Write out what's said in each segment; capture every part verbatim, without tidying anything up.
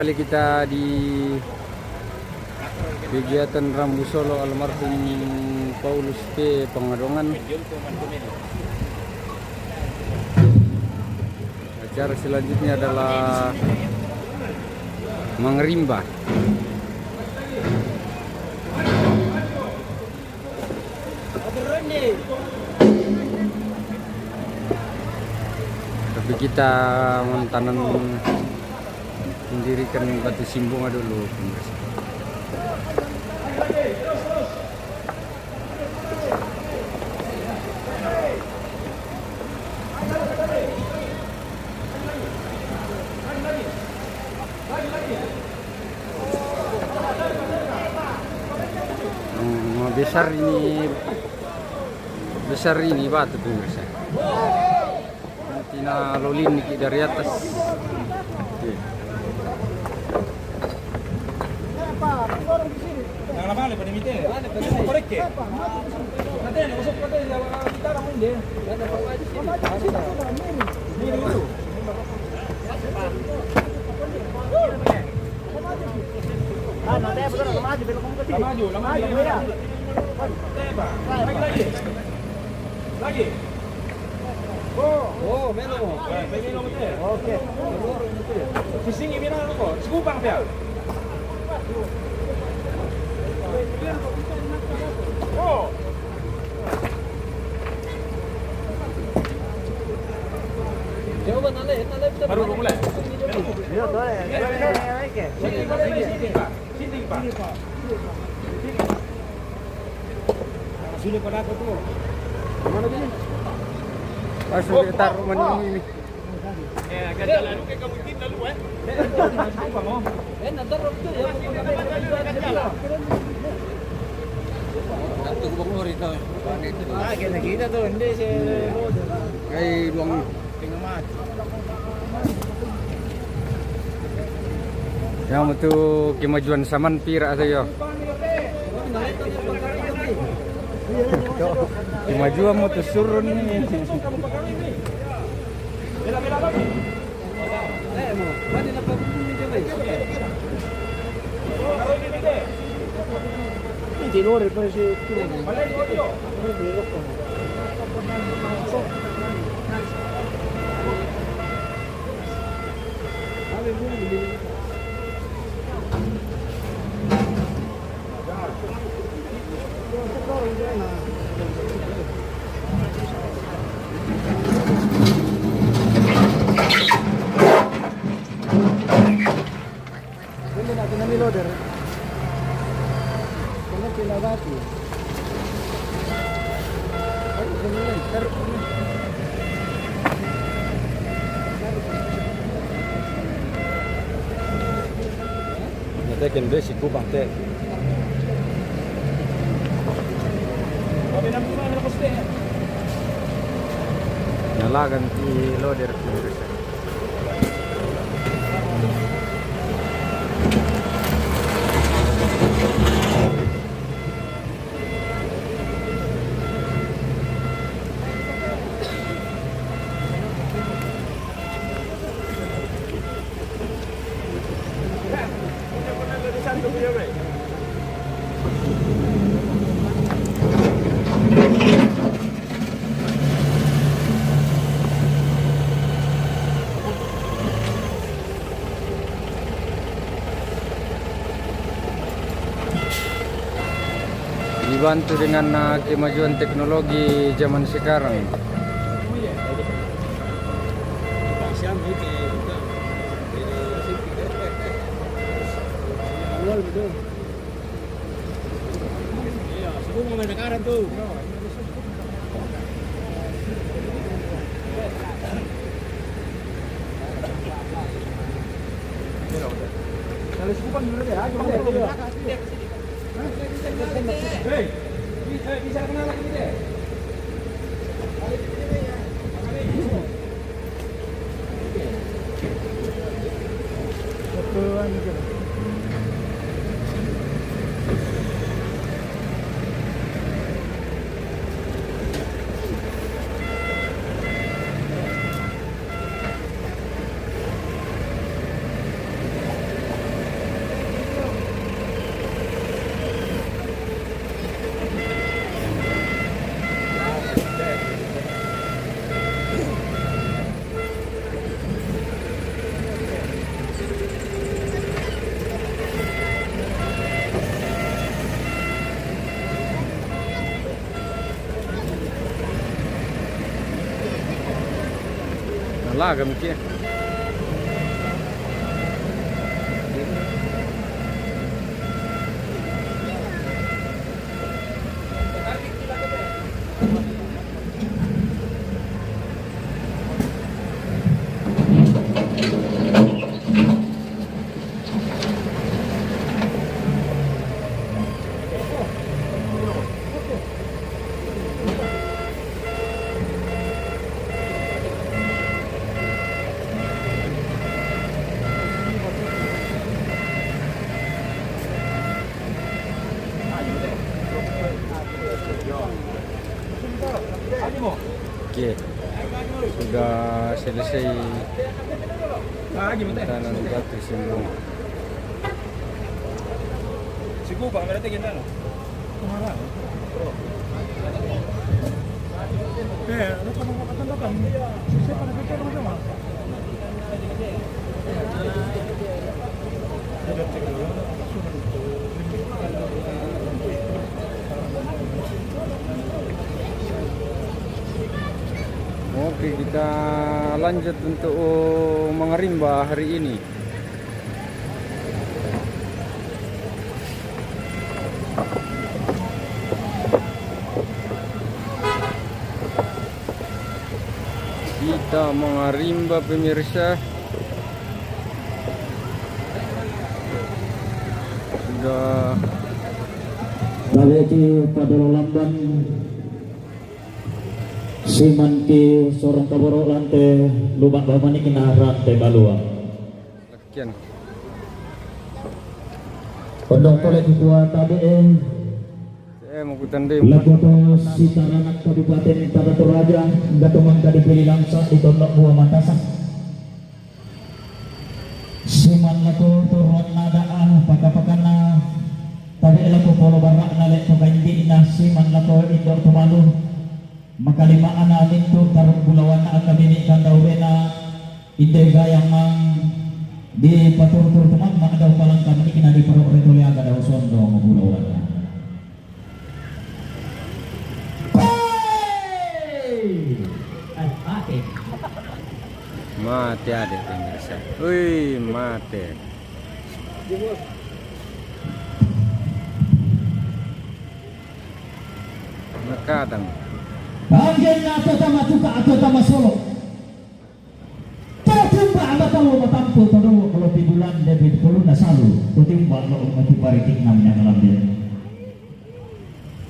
Kembali kita di kegiatan Rambu Solo almarhum Paulus P. Pangadongan. Acara selanjutnya adalah mengerimba. Tapi kita menanam, mendirikan batu simbunga dulu, pemirsa. Hmm, besar ini, besar ini batu, pemirsa. Tina lolin niki dari atas. Oke. Jangan apa, pada mite. Korek ke? Katanya, usap katanya, kita orang ini. Ini dulu. Maju, maju, maju. Lagi, lagi. Oh, meno. Oke. Sising ini kok. Sikupang dia. Oh. Baru mulai. Iya, tuh, ya. Sini, sini, sini, Pak. Sini, Pak. Sini. Sudah pada apa tuh? Mana sini? Langsung kita taruh menu ini. Eh, agak jalan. Oke, kamu bikin lalu, eh. Eh, nanti waktu ya. Satu Bang Ori tahu. Ah, kita, kita tuh, ini sih. Hai, Bang. Yang itu kemajuan zaman pira saja. Kemajuan mau tuh surun ini. Dole na kinami loader. Kono kinabati. Ay, ganun lang. Pero, Nate ken besi kubang te. Nalagan ti loader. Dibantu dengan, uh, kemajuan teknologi zaman sekarang. Manual gitu. Iya, semua mau main sekarang tuh. Kalau sekupan dulu deh, aja. Hei, bisa, bisa kenal lagi deh. Lah, kami kia. Oke, sudah selesai tanam batu semua. Oke, kita lanjut untuk mengerimba hari ini. Kita mengerimba, pemirsa. Sudah. Balik ke pada lamban. Siman ki sorong kaboro' lante, luma' bamani kinaran te balua. Sekian. Ondong pole kukua tabe e. Eh, mau kutandai. Lakoto Sitaranak Kabupaten Tana Toraja, gatongan kadi pili langsa di tondok buah matasak. Siman lako turuanna da'a paka-pakanna, tabe' lako polo bara'na le' to kaindi'na, siman lako indo' to malu. Makalima'na mintu' tarung bulawanna angka bini' kanda urena, inde gayang mang dipaturu-turu tumamma' dao palangka manikna diparo' retole aga dao sondong bulawanna. Hei! Eh, mate. Mate ade' pemirsa. Ui, mate. Nakadang. Bagian atau tama tuka atau tama solo. Totimba' matalo matampu' todolo' kalopi bulan debit pulunna salu, totimba' lo' mati pariti'na minang lambe.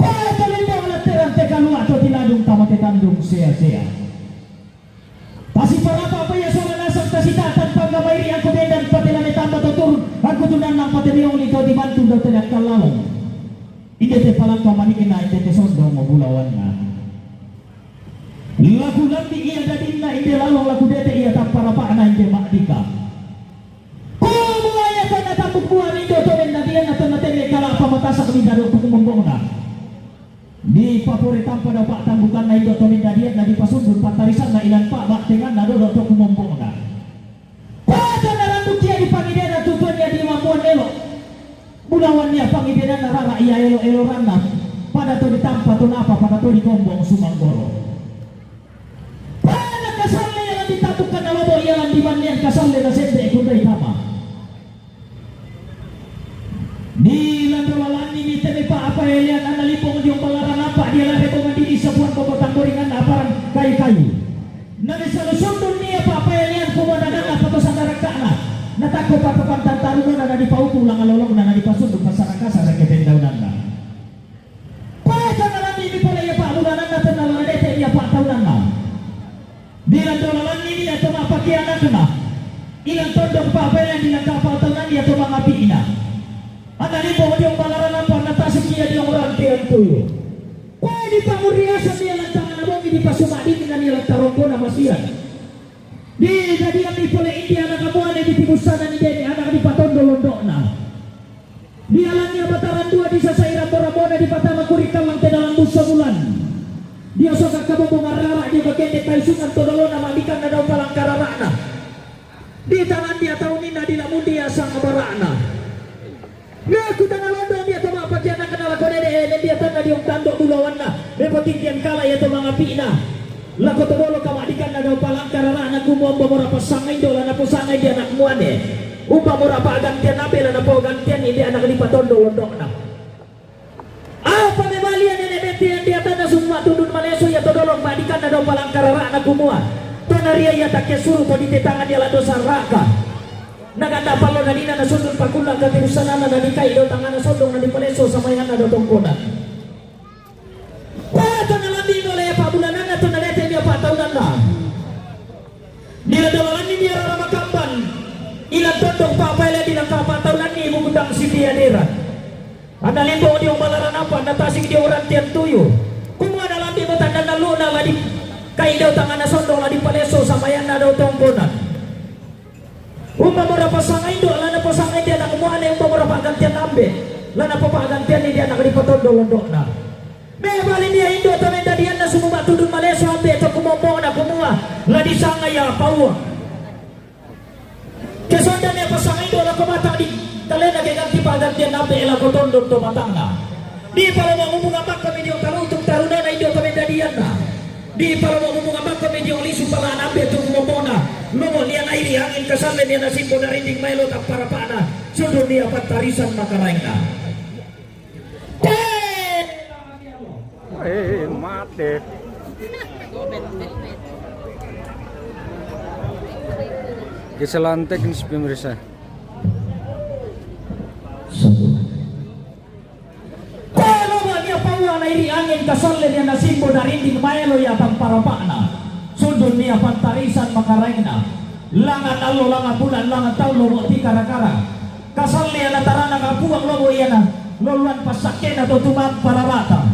Pale tolimbang latteran te kalua' to tiladung tama te tandung sea-sea. Pasiparapa' pa ia sola nasang tasita'tan panggamai ri angku bendan patelane tamba to turun angku tunannang pateliong li to tibantu dao tele akkallalong. Inde te palangka manikna inde te sondong bulawanna. Laku lambi' ia dadinna inde lalong laku dete ia tapparapa'na inde ma'dika. Kumua ia tanna tambuk bua indo' to mendadianna tanna telle kala' pamatasak mi dado' to kumombongna. Dipapore tampa dao pa'tambukanna indo' to mendadianna dipasundun pattarisanna ilan pa'ba'tenganna dodo' to kumombongna. Pada naranduk ia di pangidenan tutuan ia di mammuan elo'. Bulawan ia pangidenanna rara ia elo'-eloranna. Pada to ditampa to napa pada to dikombong sumanggoro. Pada kasalle ia lan ditabukkanna lobo' ia lan dibannean kasalle nasende' kundai tama. Di lanro lalanni mitemi pa'apaelean anna limbong diong balaran apa' dia lare bongan didi sabuan bobo tamboringanna aparan kayu-kayu. Na disalusundun ia pa'apaelean kumanananna patosan darakka'na. Na takko patopantan tarunona na dipaupu langalolongna na dipasundun passarakasa rekke pendaunanna. Pae tannalanni mi pole ia pa'bulananna tennala nadete ia pa'taunanna. Di lanro lalanni ia to ma'pakianakna. Ilan tondok pa'paelean di langka pa'taunanna ia to mangapi'na. Anna limbong diong balaran apa' natasuk ia diong rantean tuyu. Pae dipanguriasan ia lan tangana bongi dipasuma'dinginan ia lan tarongkona masian. Di dadianni pole india anak muane di tibussana ni deni anak dipatondo londo'na. Dialanni abataran dua disasa'i rambo-rambona dipatama kurikallang te dalam busso bulan. Dio soka kabombongan rara dio kakende kaisungan to dolona ma'dikanna daun palangka rara'na. Di tangan dia tauninna di lamundi asang bara'na. Naku tana londong dia to ma'pakianakna lako dede, eh, dia tanna diong tando bulawanna, mepotingkian kala ia to mangapi'na. Lako to dolo kamadikanna dao palangka rara'na kumua, umba mora passangai do la napossangai di anak muane. Umba mora pa'gantian ambe' la napogantian di anak dipatondo londokna. Apa mebali ia nene' Metti yang di atanna summa tundun maleso ia to dolo madikanna dao palangka rara'na kumua, to naria ia takke suru to ditetangan ia la dosa raka. Naganda pallo nanina nasundun pakulla katirussananna nadikai dao tangana sondong nadipaleso samayanna dao tongkonan. Pala to nalambi mole pa'bulananna to nadete mia pa'taunanna. Di laddalanni mia rara makamban, ilan tondok pa'paele di langka pa'taunanni bukutang siti adera. Anna limbo dio balaran apa, anna tasik dio rantian tuyu. Kumua nalambi mo tandanna lu'na ladi kai dao tangana sondong ladipaleso samayanna dao tongkonan. Umba mora passangai do la napossangai di anak muane, umba mora pa'gantian ambe' la napopa'gantian di anak dipatondo londokna. Mebali nia indo' to mendadianna summa tundun maleso ambe' to kumombongna kumua, la disanga ia Pauang. Ke sonda nia passangai do lako batang di kalena ke ganti pa'gantian ambe' lako tondon to batangna. Di palomo' mummunga makko mi dio tarutung tarunana indo' to mendadianna. Di palomo' mummunga makko mi dio lisu pala'na ambe' to kumombongna. Lomo' nia nairi angin kasalle nia nasimbo narinding maelo tapparapa'na. Sundun nia pattarisan makaraengna. Eh, mate. Kesalahan teknis pemirsa. Palomo' nia Pauang nairi angin kasalle nia nasimbo narinding maelo ia tapparapa'na. Sundun nia pattarisan makaraengna. Langan allo, langan bulan, langan taung lomo' tikara-kara. Kasalle ia na taranak Puang lomo' ia na loloan passakkena to tumampa rarata.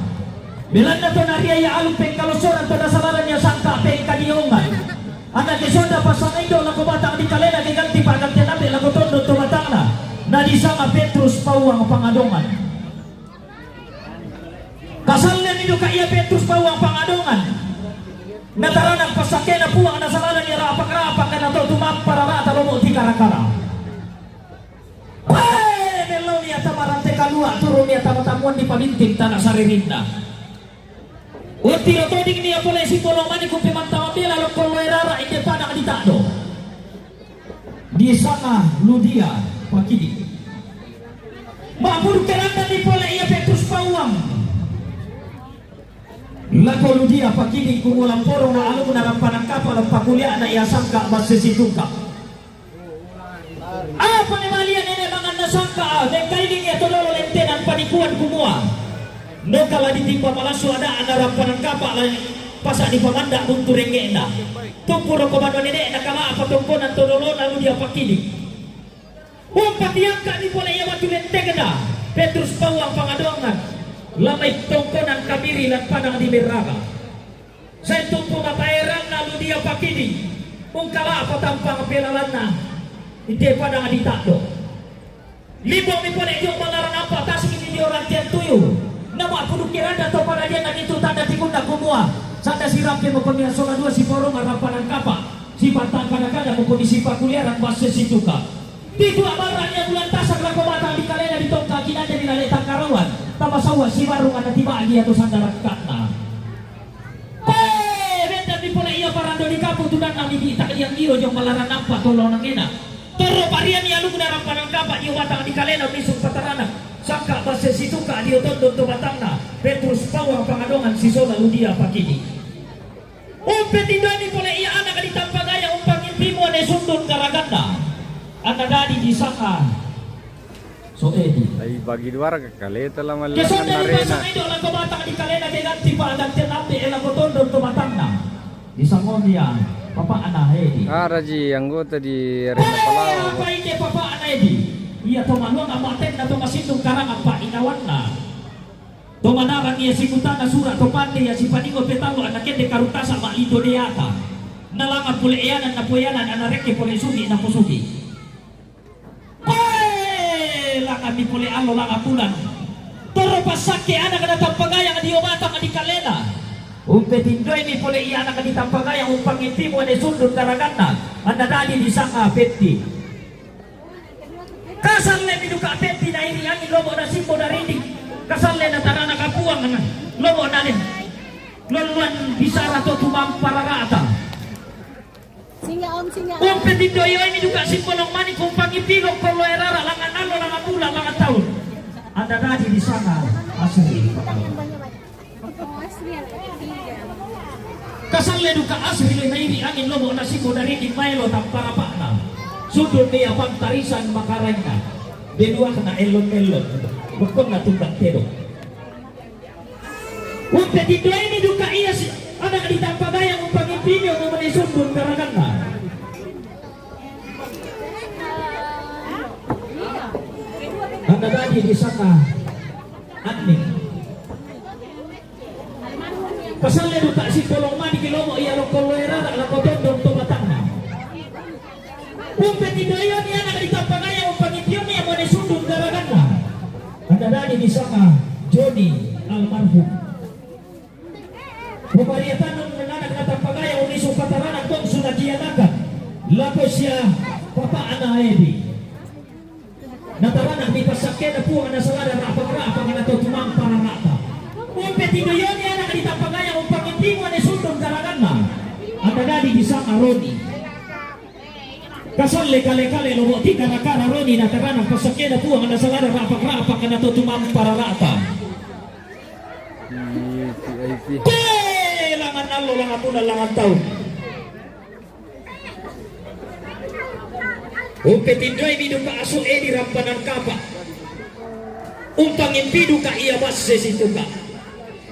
Belanna to naria ia aluk pengkalossoran to nasalaran ia sangka' pengkadiongan. Anna ke sonda passangai do lako batang di kalena ke ganti pa'gantian ambe' lako tondon to batangna, nadisanga Petrus Pauang Pangadongan. Kasalle mi duka ia Petrus Pauang Pangadongan. Na taranak passakkena Puang nasalaran ia rapak-rapak na to tumampa rarata lomo' tikara-kara. Pee, mellau nia tama rante kalua', turu nia tama-tamuan di pabinting tana saririnna. Uttiro toding nia pole simbolo mani kupe mantama bela lokko loe rara inde padang dita'do. Disanga Ludia Pakidi. Ma'puru' kerandanni pole ia Petrus Pauang lako Ludia Pakidi, kumua la porong na alukna rampanan kapa' la pakulia'na ia sangka' basse situka'. Apa ne malia nene' manganna sangka', mengkailing ia to lolo lentenan panikuan kumua, noka la ditimba malassu ada'na rampanan kapa' la pasa' dipamanda' buntu rengnge'na. Tumpuroko banua nene'na kala' patongkonan to dolona Ludia Pakidi. Umpatiangka'ni pole ia batu lentegna Petrus Pauang Pangadongan, la mai tongkonan Kamiri lan padang di Merraga. Sai tumpu mataeranna Ludia Pakidi, ungkala' patampang pelalanna inde padang dita'do. Limbo'mi pole dio balaran apa, tasikmi dio rantean tuyu. Nama'pudukki randa to paradianna mitu tanda tikunna kumua, sanda sirampe mokoni sola dua siporongan rampanan kapa', sipantang kada-kada mokoni sipakuliaran basse situka'. Pitu abarra nia bulan tasak lako batang di kalena ditongka kinanja di lale tangkarauan, tama saua sibarung anna tiba'gi ia to sanda rakka'na. Pee, bendanni pole ia parando di kapu tunanna midi ta'diang iro jong balaran apa to laonangena. Torro parianni alukna rampanan kapa' dio batang di kalena misung pataranak sangka' basse situka' dio tondon to batangna Petrus Pauang Pangadongan sisola Ludia Pakidi. Umpetindoimi pole ia anak ditampagayang umpangintimu ane sundun garaganna. Anna dadi disanga So Edi. Ai bagi dua raka kaleta la mallangan arena. Kesonda dipasang indo' lako batang di kalena ke ganti pa'gantian ambe' lako tondon to batangna. Disangomi ia papa'na Edi. Araji anggota di arena Palawa. Apa inde papa'na Edi? Ia to maluang ama'tenna to masindung karangan pa'inawanna. To manarang ia sikutana sura' to pande ia sipaningo petallu anna kende karutasa ma'indo deata. Nalangan pole eanan napoeanan anna rekke pole sugi naposugi. Pee, langanni pole allo langan bulan. Torro passakke anak ditampagayang dio batang di kalena. Umpetindoimi pole ia anak ditampagayang umpangintimu ane sundun garaganna, anna dadi disanga Petti. Kasallemi duka Petti nairi angin lobo' nasimbo narinding. Kasalle na taranak Puang lobo' nale. Lolloan bisara to tumampa rara'ta. Singa om, singa om. Umpetindoiyoimi duka simbolong mani ku pangipilo kollo erara langngan allo, langngan bula, langngan taun. Anda dadi disanga asri. Kasalle duka asri le nairi angin lobo nasiko dari di maelo tamparapa'na. Sundun dia pantarisan makarainna. Beluakna ellon-ellon. Wekkonna tumbang tedong. Umpetindoimi duka ia si anak ditampagayang umpangimpimi omo mani sundun garaganna. Anda dadi disanga anning. Pasalle duka sipolong mani ki lomo ia lokkollo erara lako tondong to batangna. Umpetindoiyomi anak ditampagayang umpangimpimi omo mani sundun garaganna. Anda dadi disanga Joni almarhum. Pemariatan anak ditampagayang unni supataranak bongsu nakianakan. Lako sia papa'na Edi. Nataranak mi passakkena Puang nasalada ra'pang-ra'pang na to tumampa rara'ta. Umpetindoiyomi anak ditampagayang umpangimpimi omo mani sundun garaganna. Anda dadi disanga Roni. Kasalle kale-kale lobo tikara-kara Roni nataranak passakkena Puang nasalada ra'pang-ra'pang na to tumampa rara'ta. Koe langngan allo, langngan bula, langngan taun. Umpetindoimi duka asu Edi rampanan kapa. Umpangimpi duka ia basse situka.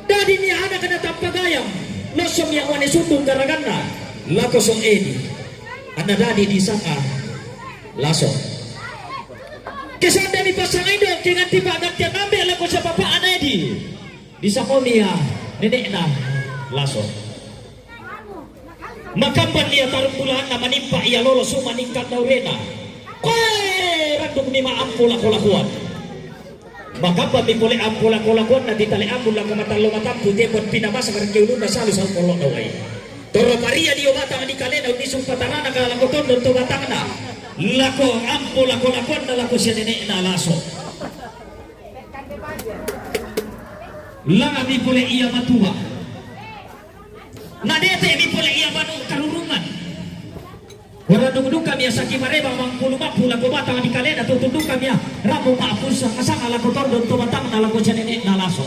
Dadi mi anak ditampagayang, lossong ia omo mani sundun garaganna, lako so Edi. Anda dadi disanga Laso. Kesandami passanga indo, kenganti pa'gantian ambe' lako sia papa'na Edi. Disanga mi ia nene'na Laso. Makamban ia tarung bulaanna manimpa ia lolo suma ningkanna urena. Koe randuk mi ma'ampo lako-lakoan. Makamban mi pole ampo lako-lakoanna titale ambung lako matallo matampu tembon pinamasa marekke ulunna salu salu pollo'na uai. Torro paria dio batang di kalena unni sumpataranak lako tondon to batangna. Lako ampo lako-lakoanna lako sia nene'na Laso. Langa mi pole ia matua. Nadete mi pole ia manu karurungan. Warandung duka mi ia saki mareba mangkulu mappu lako batang di kalena, tutun duka mi ia rambu ma'pu sanga-sanga lako tondon to batangna lako sia nene'na Laso.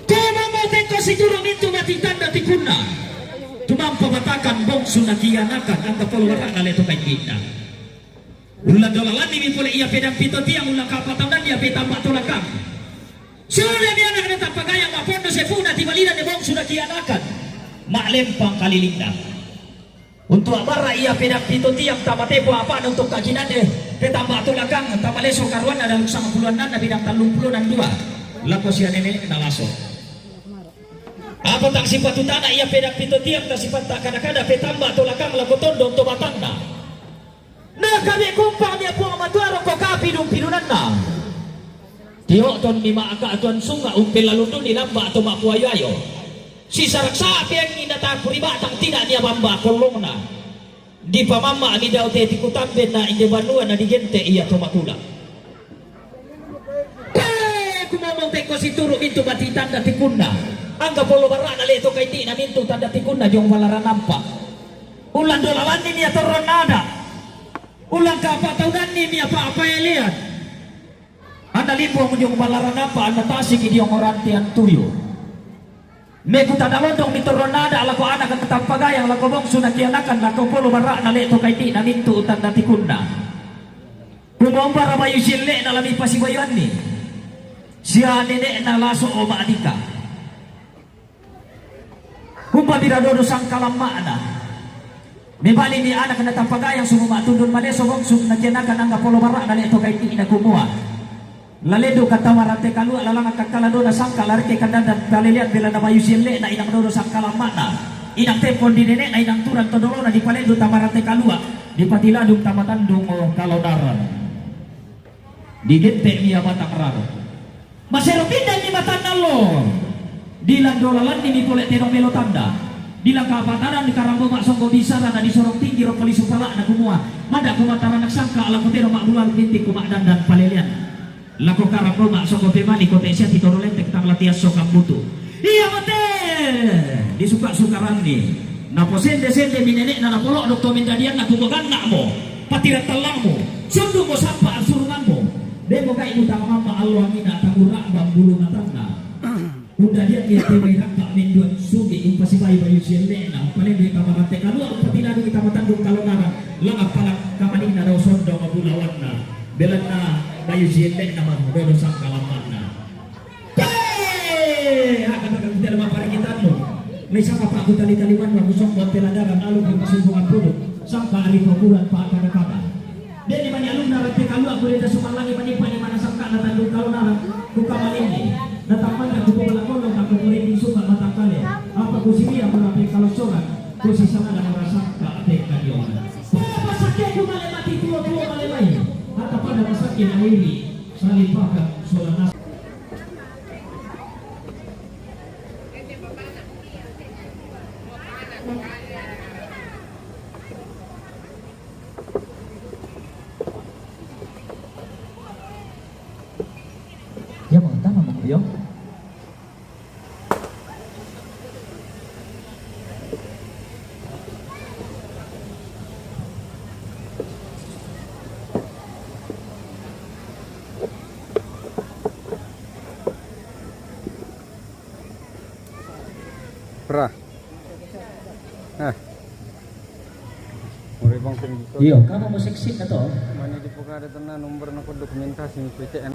Ko mamoteko situru mintu mati tanda tikunna. Tumampa batakan bongsu nakianakan angka polo wara'na le to kaindi'na. Ullang dolalanni mi pole ia pedang pito tiang, ullang ka'pa taunanni ia petamba tolakang. Sule mi anak ditampagayang ma'pondo sepu'na tibalidanni bongsu nakianakan. Ma'lempang kalilingna. Untu' a'barra ia pedang pito tiang tama tepo a'pa'na untu' kakinanne petamba tolakang tama leso karuanna dalam sangpulo annanna bidang tallung pulo nan dua. Lako sia nene'na Laso. Apa tang sipatu tana ia pedang pito tiang tasipatta kada-kada petamba tolakang lako tondon to batangna. Nakabe kumpang mi ia Puang Matua rokko kapidung-pidunanna. Tio'ton mi ma'aka tuan sunga' umpella lunduni lamba' to ma'puayo-ayo. Sisarak sapiangi natapuri batang tina' nia bamba kollongna. Dipamamma' mi dao te tikutambenna inde banua na digente' ia to makula. Te kumomong teko situru' mintu' bati tanda tikunna. Angga polo barra'na le to kaiti'na mintu' tanda tikunna jong balaran ampa'. Ullang dolalanni mi ia torronna ada'. Ullang ka'pa taunanni mi ia pa'paelean. Anna limbong jong balaran ampa', anna tasiki diong orantean tuyu. Meku tanda londong mi torronna ada' lako anak ditampagayang lako bongsu nakianakan lako polo barra'na le to kaiti'na mintu' tanda tikunna. Kumombara bayu sielle'na la mipasibayuanni sia nene'na Laso o ma'dika. Umba bira dodo sangkalamma'na. Mebali mi anak ditampagayang sumu ma'tundun maleso bongsu nakianakan angga polo barra'na le to kaiti'na kumua. La lendu' katta marante kalua' la langngan kakkala dona sangka' la rekke kandandan talelean bela na bayu sielle'na inang dodo sangkalamma'na. Inang tempon di nene'na inang turang to dolona dipalendu' tama rante kalua', dipatiladung tama tandung kalonaran. Digente' mi ia batang raro. Masero pindanni matanna allo. Dilang dolalanni mi pole tedong melo tanda. Dilang kapatanan karamboma songgo bisara na disorong tinggi ro palisu pala'na kumua. Mada' kumataranak sangka' lako tedong ma'bulalu binti kuma'dandan palelean. Lako karamboma songgo pemali kote sia titoro lentek tang latiasso kambutu. Iya mate! Disuka-sukaranni. Naposende-sende mi nene'na, napolo'dok to mendadianna, kumoganna mo. Patirattallammu. Sundu'mo sampa assurungammu. De'mo gai mutama mamma allo angina, tagurra'bang bulu matanna. Undadianni ate mai rakka menduan sugi, umpasibai bayu sielle'na, umpalendu'i tama rante kalua, umpatiladui tama tandung kalonarang, langa pala kamaninna dao sondong bulawanna, belanna bayu sielle'na ma dodo sangka lamma'na. Teh! Ada kata kita nama parikitanmu. Mai sangka pa kutali-taliwannu, aku songko peladaran, lalu berpasung bunga puduk, sangka ari kuburan pa kada kata. Denni mani alunna rante kalua, kuliah sumallangi mani pani mana sangka na tandung kalonarang, ku kamalinni. Natammanna ku pola kolong, aku kurinding suka matangkale. Apa ku silia mura pe kalossoran, ku sisangada mura sangka pe kadiona. Pada pasakke ku male mati tuo-tuo male mai. Kata pada pasakke na iri, salipaka sola nas- Ya, mau tama mo kuyo. Pra. Eh. Muri bang sing di. Iyo, kamu mau seksin atau? Mani di pukada tena nomor na dokumentasi ni P C N.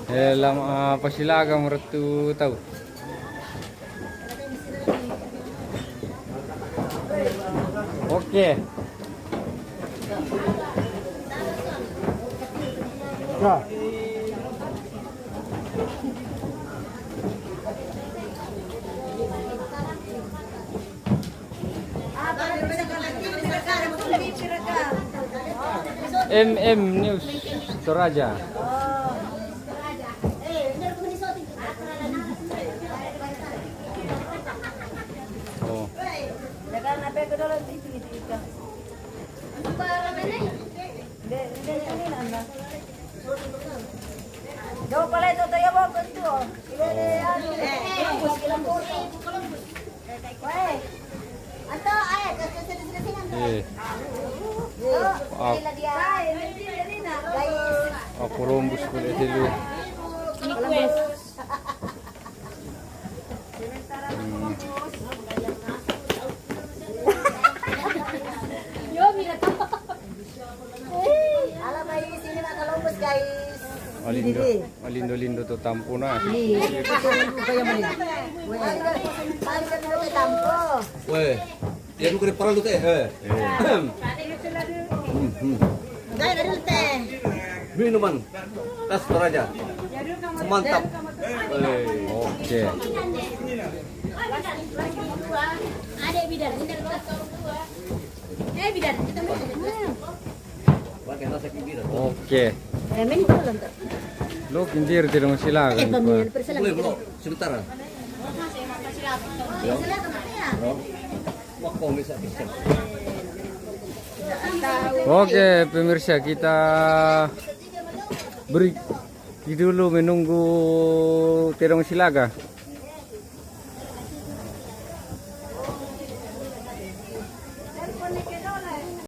Eh, lama, ah, pasilaga meretu tau. Oke. Ya. M M News Toraja. Oh. Eh. Aku rombus kulit dulu. Hmm. Ala mai sini maka lombos, guys. Alindo, alindo-lindo to tampo na. Iya, betul, kayak mana? Weh, paling kan udah tampo. Weh, ya lu kena parah lu teh. Eh. Hmm, hmm. Guys, ada lu teh. Minuman khas Toraja. Mantap. Eh. Oke. Ada bidan, bidan. Eh, bidan, kita mau. Oke. Eh, main bola tuh. Lo kintir tidak masih lagi. Eh, pemirsa lagi. Boleh, bro. Sebentar. Oke, pemirsa, kita beri dulu menunggu Terong Silaga.